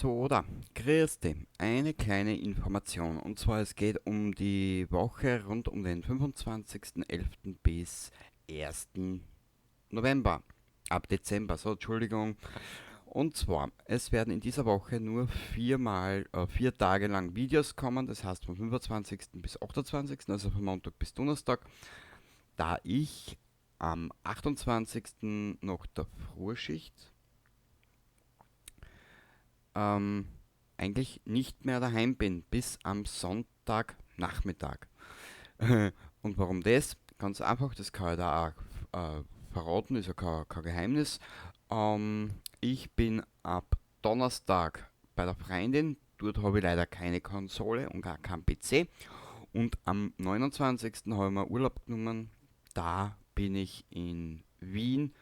So, da, grüß dich. Eine kleine Information. Und zwar, es geht um die Woche rund um den 25.11. bis 1. November. Ab Dezember, so, Entschuldigung. Und zwar, es werden in dieser Woche nur 4 Tage lang Videos kommen, das heißt vom 25. bis 28., also von Montag bis Donnerstag, da ich am 28. noch der Frühschicht eigentlich nicht mehr daheim bin, bis am Sonntagnachmittag. Und warum das? Ganz einfach, das kann ich da auch verraten, ist ja kein Geheimnis. Ich bin ab Donnerstag bei der Freundin, dort habe ich leider keine Konsole und gar keinen PC. Und am 29. habe ich mir Urlaub genommen, da bin ich in Wien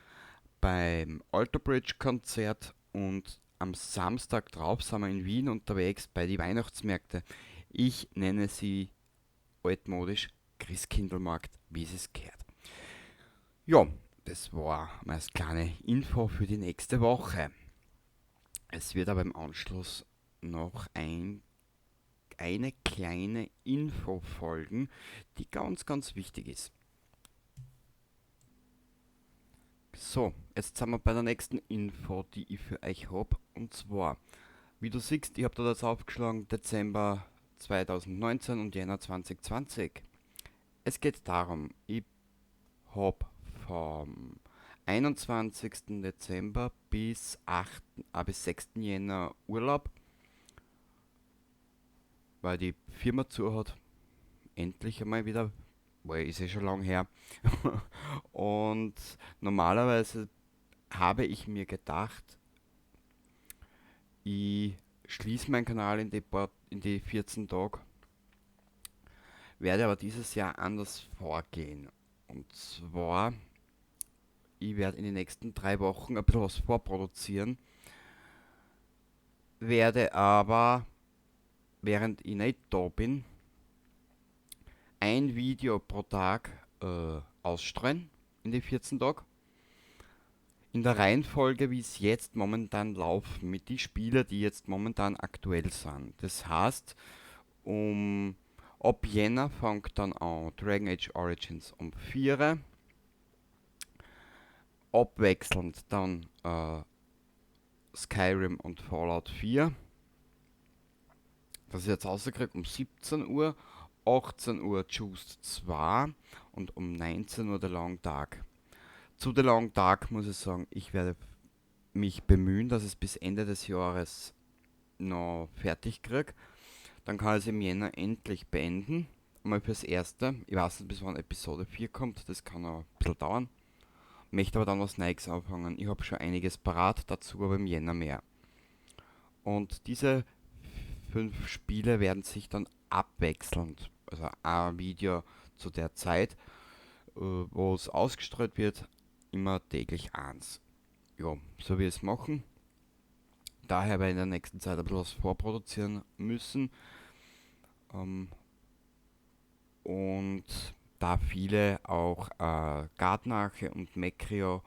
beim Alter Bridge Konzert und am Samstag drauf sind wir in Wien unterwegs bei den Weihnachtsmärkten. Ich nenne sie altmodisch Christkindlmarkt, wie es gehört. Ja, das war mal als kleine Info für die nächste Woche. Es wird aber im Anschluss noch eine kleine Info folgen, die ganz, ganz wichtig ist. So, jetzt sind wir bei der nächsten Info, die ich für euch hab. Und zwar, wie du siehst, ich hab da das aufgeschlagen, Dezember 2019 und Jänner 2020. Es geht darum, ich hab vom 21. Dezember bis 6. Jänner Urlaub, weil die Firma zu hat. Endlich einmal wieder, weil ist eh schon lang her. Und normalerweise habe ich mir gedacht, ich schließe meinen Kanal in die 14 Tage, werde aber dieses Jahr anders vorgehen. Und zwar, ich werde in den nächsten 3 Wochen ein bisschen was vorproduzieren, werde aber, während ich nicht da bin, ein Video pro Tag ausstreuen in die 14 Tage. In der Reihenfolge, wie es jetzt momentan laufen, mit den Spielen, die jetzt momentan aktuell sind. Das heißt, ab Jänner fängt dann an Dragon Age Origins um 4, abwechselnd dann Skyrim und Fallout 4. Das ist jetzt rausgekriegt um 17 Uhr, 18 Uhr Juiced 2 und um 19 Uhr The Long Dark. Zu The Long Dark muss ich sagen, ich werde mich bemühen, dass ich es bis Ende des Jahres noch fertig krieg. Dann kann ich es im Jänner endlich beenden. Mal fürs Erste. Ich weiß nicht, bis wann Episode 4 kommt, das kann noch ein bisschen dauern. Möchte aber dann was Neues anfangen. Ich hab schon einiges parat, dazu aber im Jänner mehr. Und diese 5 Spiele werden sich dann abwechselnd, also ein Video zu der Zeit, wo es ausgestrahlt wird, immer täglich eins. Ja, so wie wir es machen. Daher werde ich in der nächsten Zeit ein bisschen was vorproduzieren müssen. Und da viele auch Gartenarche und Mekrio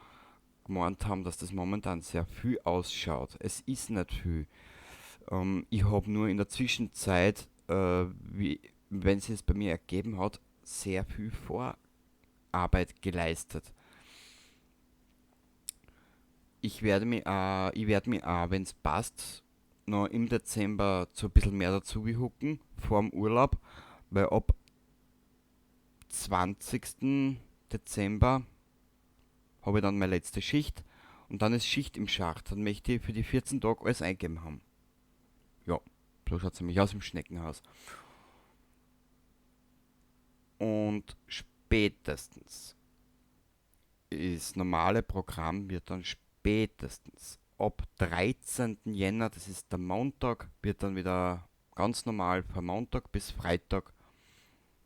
gemeint haben, dass das momentan sehr viel ausschaut. Es ist nicht viel. Ich hab nur in der Zwischenzeit, wenn es bei mir ergeben hat, sehr viel Vorarbeit geleistet. Ich werde mich auch, wenn's passt, noch im Dezember zu ein bisschen mehr dazu hucken, vorm Urlaub, weil ab 20. Dezember habe ich dann meine letzte Schicht und dann ist Schicht im Schacht. Dann möchte ich für die 14 Tage alles eingeben haben. Ja, so schaut's nämlich aus im Schneckenhaus. Und spätestens das normale Programm wird dann spätestens ab 13. Jänner, das ist der Montag, wird dann wieder ganz normal von Montag bis Freitag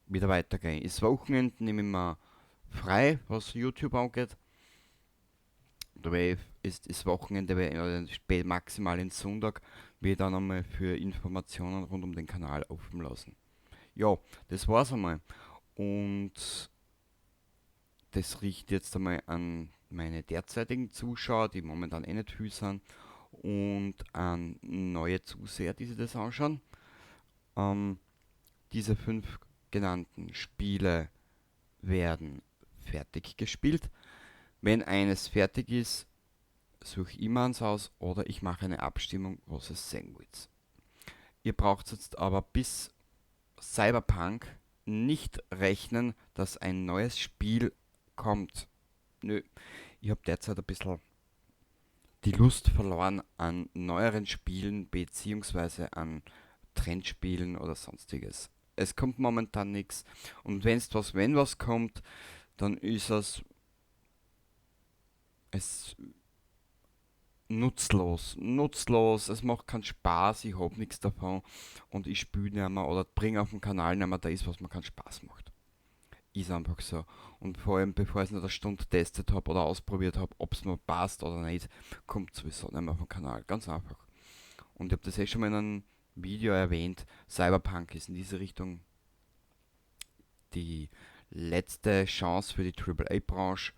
wieder weitergehen. Das Wochenende nehme ich mir frei, was YouTube angeht. Da werde ich, ist das Wochenende, werde ich, oder spät, maximal den Sonntag, werde ich dann einmal für Informationen rund um den Kanal offen lassen. Ja, das war's einmal. Und das richtet jetzt einmal an meine derzeitigen Zuschauer, die momentan eh nicht viel sind, Und an neue Zuseher, die sich das anschauen. Diese 5 genannten Spiele werden fertig gespielt. Wenn eines fertig ist, suche ich immer eins aus oder ich mache eine Abstimmung, was es sehen wollt. Ihr braucht jetzt aber bis Cyberpunk nicht rechnen, dass ein neues Spiel kommt. Nö, ich hab derzeit ein bisschen die Lust verloren an neueren Spielen beziehungsweise an Trendspielen oder sonstiges. Es kommt momentan nix und wenn was kommt, dann ist es nutzlos, es macht keinen Spaß, ich hab nix davon und ich spiel nicht mehr oder bring auf dem Kanal nicht mehr das, was mir keinen Spaß macht. Ist einfach so. Und vor allem, bevor ich es nicht eine Stunde getestet hab oder ausprobiert hab, ob's mir passt oder nicht, kommt sowieso nicht mehr auf den Kanal. Ganz einfach. Und ich hab das eh schon mal in einem Video erwähnt, Cyberpunk ist in diese Richtung die letzte Chance für die Triple A-Branche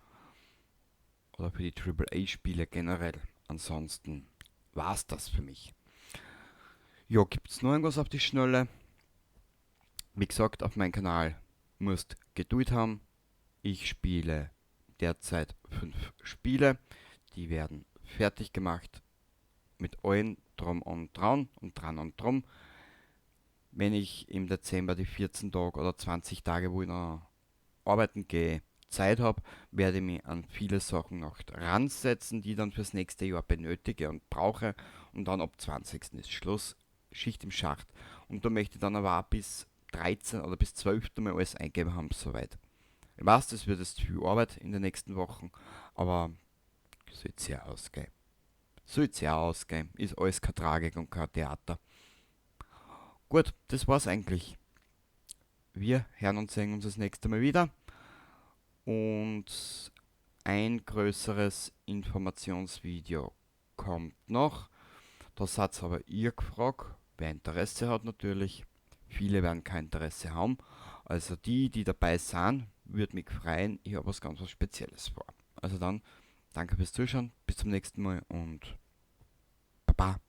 oder für die Triple A-Spiele generell. Ansonsten war's das für mich. Ja, gibt's noch irgendwas auf die Schnelle? Wie gesagt, auf meinem Kanal musst Geduld haben. Ich spiele derzeit 5 Spiele. Die werden fertig gemacht mit allen drum und dran und dran und drum. Wenn ich im Dezember die 14 Tage oder 20 Tage, wo ich noch arbeiten gehe, Zeit hab, werde ich mich an viele Sachen noch ransetzen, die ich dann fürs nächste Jahr benötige und brauche. Und dann ab 20. ist Schluss, Schicht im Schacht. Und da möchte ich dann aber auch bis 13 oder bis 12. mal alles eingeben haben, soweit. Ich weiß, das wird jetzt viel Arbeit in den nächsten Wochen, aber soll's ja ausgehen. Soll's ja ausgehen. Ist alles keine Tragik und kein Theater. Gut, das war's eigentlich. Wir hören und sehen uns das nächste Mal wieder. Und ein größeres Informationsvideo kommt noch. Da seid aber ihr gefragt, wer Interesse hat natürlich. Viele werden kein Interesse haben. Also die, die dabei sind, würde mich freuen. Ich hab was ganz was Spezielles vor. Also dann, danke fürs Zuschauen, bis zum nächsten Mal und baba.